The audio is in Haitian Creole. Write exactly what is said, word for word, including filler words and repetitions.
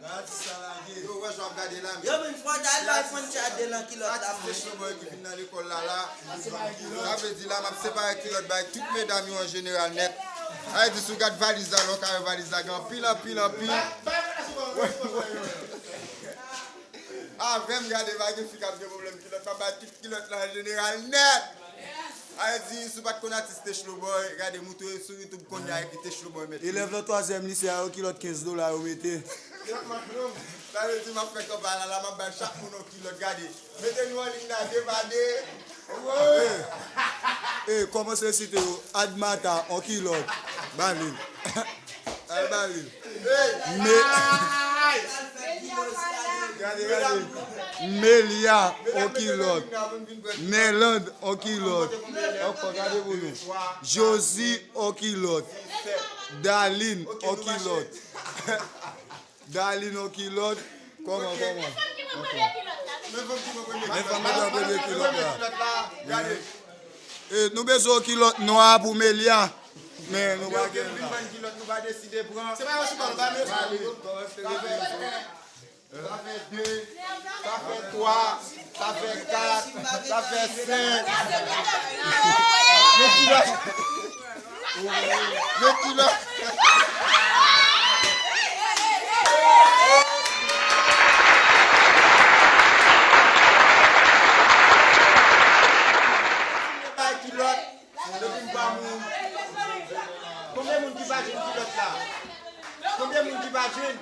Yo, wè jan w ap gade la, men. Yo, men, fò w ta al bay French a de lan kilòt la, mwen. Atis Technoboy ki vin nan lekòl la, la. Sa vle di la, m ap separe kilòt bay tout medam yo an jeneral nèt. Sa vle di, si w gad valiz la, la, w ka wè valiz la gen anpil, anpil, anpil. Avè m, gade, pa gen fi k ap gen pwoblèm kilòt, m ap bay tout kilòt la an jeneral nèt. Sa vle di, si w pa t konn atis Technoboy, gade, moute sou YouTube kounye a, ekri Technoboy mèt. Elèv nan twazyèm lise a, yo kilòt kenz dola yo mete. Kilòt mat long. Sa vle di, m ap fè kanpay la, la, m ap bay chak moun yon kilòt, gade. Mete nou an liy la, de pa de. E, e, kòmanse site yo, Admata, on kilòt. Ba li l. Al ba li l. Me, gade, gade. Melia, on kilòt. Nerland, on kilòt. Ankò, gade pou nou. Josie, on kilòt. Darline, on kilòt. Darline, on kilòt. Kòman, kòman? Men fanm ki pran premye kilòt la. E, nou bezwen yon kilòt nwa pou Melia. Men nou pa gen la. Kilòt nou pa deside pran. Se pa yon sipò, nou pa mete. Sa fè de, sa fè twa, sa fè kat, sa fè senk. Men kilòt. Men kilòt. Bay kilòt, depi m pa moun. Konbyen moun ki pa jwenn kilòt la? Konbyen moun ki pa jwenn?